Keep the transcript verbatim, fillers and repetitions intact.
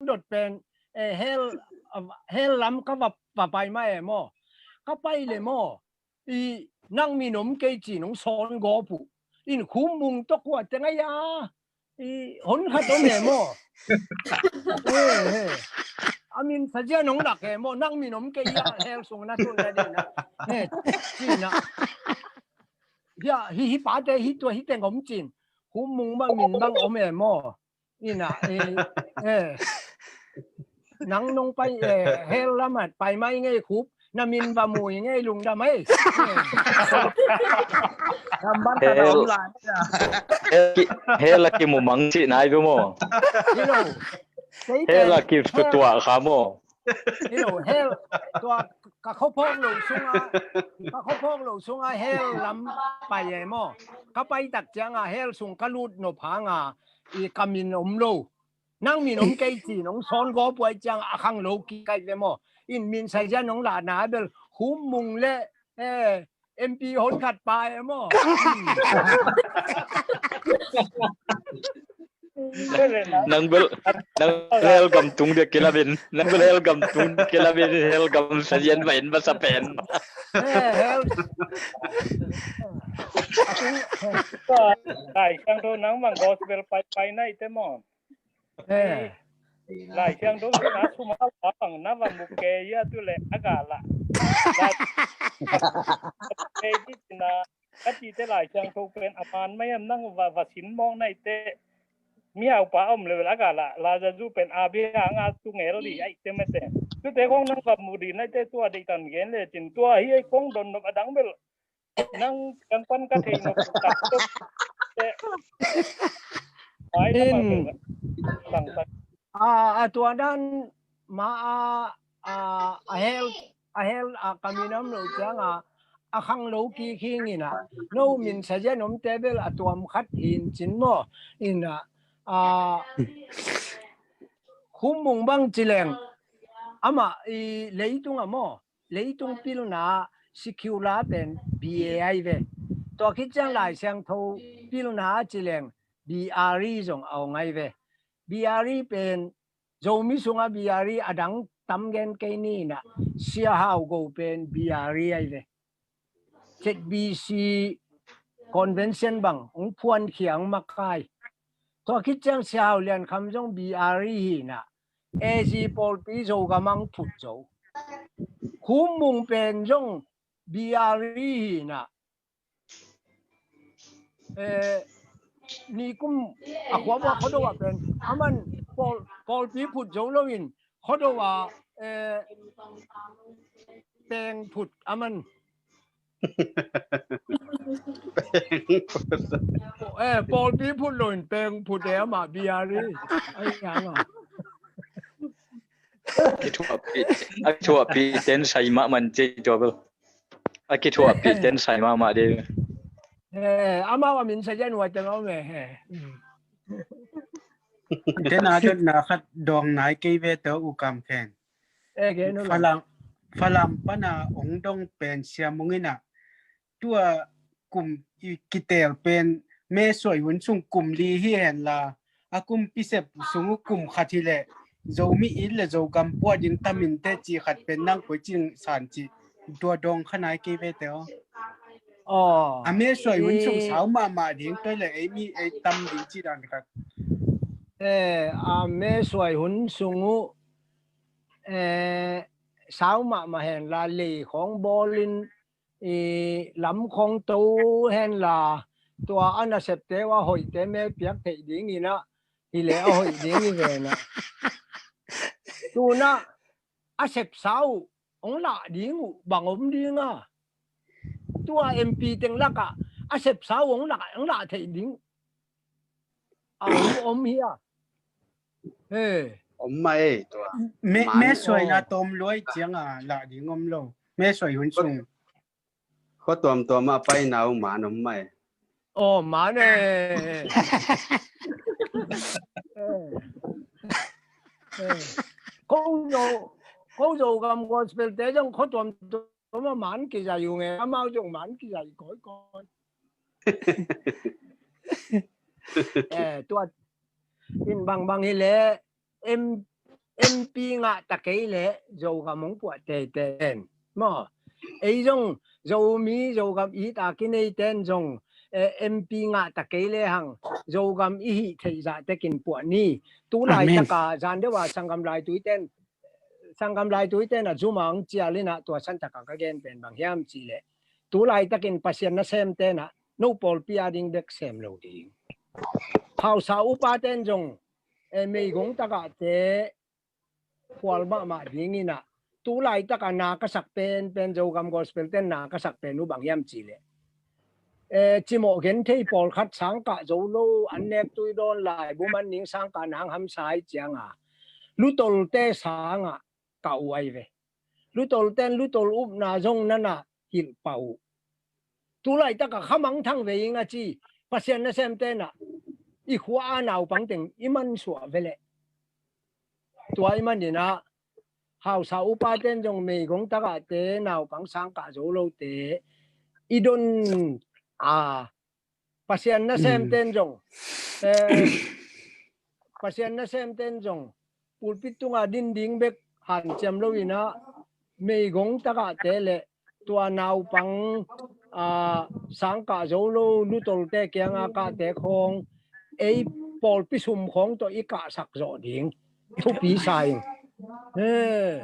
dot pen, eh, hell, ah, hell lam ka va, va pai mah e maw. Ka pai le maw, i nang min om kei ci-in hong sawn gawp uh. In Khum Mung tawh kua teng ai a, i hon khat om e maw. Eh, eh. A min Sazian hong lak e maw, nang min om kei a, hell sung na tun na ding na. Eh, ci-in ah. Hia, hi, hi pate, hi tua, hi teng om ci-in. Khum Mung bang min bang om e maw. Ina, eh, eh. Nang nong pai, eh, hell lam ah pai mai ngei Khup, na min va mu ngei lungdam ei. Eh. Gambar ka dom lai. Hell ki, hell a ki mu mang ci nai bu maw. Hello. Hell a ki tuak kha maw. Hello, hell. Tua ka khuaphawk lo sung a, ka khuaphawk lo sung a hell lam pai e maw. Ka pai tak ciang a hell sung ka lut nop hang a, i ka min om lo. Nang min om kei ci-in hong sawn gawp uh ai ciang a khanglo kik ai ve maw. In min Sazian hong lahna bel Khum Mung le, eh, M P hon khat pai e maw. Nang bel, nang bel hell gam tung dia kilamin. Nang bel hell gam tung dia kilamin. Hell gam Sazian va en masa pen. Eh, hell. Lai Siangtho nang bang gospel pai pai nai te maw. Eh. Lai Siangtho na sum a bang na va mu kei a tu le a ga la. Lai Siangtho kei di na ka cite Lai Siangtho pen a man mai am nang va, va sin mawk nai te. Mihaupa om level a ga la, la za zu pen a bia nga tu ngel di ai te mete. Tu te kong nang va mu di nai te tua dei tan gen le cin tua hi ai kong don nop a dang bel. Nang kan pan ka thei nop tak te. Ai na ma In. Bang tak. A, a tua dan ma a, a, a hell, a hell a ka min om lo ciang a, a khanglo kik hing in a. No min Sazian om te bel a tuam khat hin cin maw. In a, a, Khum Mung bang ci leng. Amah i leitung a maw. Leitung pilna secular pen B A ai ve. Tua khit ciang Lai Siangtho pilna ci leng B R E zong a ong ai ve. B R E pen Zomi sung a B R E a dang tam gen kei ni in a Sia Hau Go pen B R E ai ve. Z B C convention bang hong phuan khiang makai. Tua khit ciang Sia Hau Lian Kham zong B R E hi in a A Z pawlpi Zogam ang phut zo. Khum Mung pen zong B R E hi in a. Eh, nikum a khuam a Khuado a pen. Aman pawl, pawlpi phut zo lo in. Khuado a, eh, peng phut aman. Eh, pawlpi phut lo in peng phut e amah B R E. Ai, ang a. Kithuahpih, a kithuahpih ten sai mahmah ci tua bel. A kithuahpih ten sai mahmah de. Eh, amau a min Sazian huai teng om e. Ten a dotna khat dawng nai kei ve tawh U Kam Khen. Eh, gen un. Falam, Falam pan a ong dong pen Sia Mung in a tua kum i kitel pen me suai hun sung kum li hi hen la, a kum pisep sung uh kum khat hi leh Zomi it le Zogam pua ding tam in te ci khat pen nang koi cing san ci tua dawng kha nai kei ve tawh. Aw. A me suai hun sung i- sau mahmah ding toi le ei mi ei tam ding ci dan khat. Eh, a me suai hun sung uh, eh, sau mahmah hen la lei khong bawlin i lam khong to hen la tua a nasepte uh a hoihte me piak theih ding in a hi le a hoih ding hi ven a. Tuna a sepsa uh ong lah ding uh bang om ding a. Tua M P teng lakah a sepsa uh ong lah, ong lah theih ding. A om, om hi a. He. Om mah e tua. Me, man me suai na om. Tom luai ciang a lah ding om lo. Me suai hun sung. Khua tuamtuam a paina uh man om mah e. Oh, man e. Eh. Eh. Ko Zo, ko Zogam gospel te zong khua tuamtuam a man kizai uh nge, amau zong man kizai kawikawi. Eh, tua in bangbang hi leh M, M P ngah ta kei leh Zogam hong puah teitei ten maw. Ei zong Zomi Zogam it a kinei ten zong eh, M P ngah ta kei lehang Zogam i hih theih zah tekin puah ni. Tu laitaka zan deuh a sanggam laitui ten sanggam laitui ten a zum a hong cial in ah tua san taka ka gen pen bang hiam cih leh tu laitakin Pasian nasem ten ah no pawlpi a ding bek sem lo ding. Hausa upa ten zong eh, meigong takah te khual mahmah dingin ah tu laitaka na ka sak pen pen Zogam gospel ten na ka sak pen uh bang hiam cih leh eh, cimawh genthei pawlkhat sangkah zo lo, an nek tui dawn lai buman ning sangkah nang hamsa hi cianga lutawlte sangah kah uh ahi ve. Lutawlten lutawlupna zong nana hilh pah uh. Tu laitaka khamangthang ve ing a ci Pasian nasemten ah i khua a naupang teng i mansuah veleh. Tua i manin ah hausa upaten zong meigong takahte naupang sangkah zo lote i don a Pasian nasemten zong eh, Pasian nasemten zong pulpit tunga din ding bek hanciam lo in ah meigong takahte le tua naupang ah, sangkah zo lo lutawlte kianga kahte khawng ei pawlpi sum khawng tawh i kahsak zawh ding thupi sa in. Eh.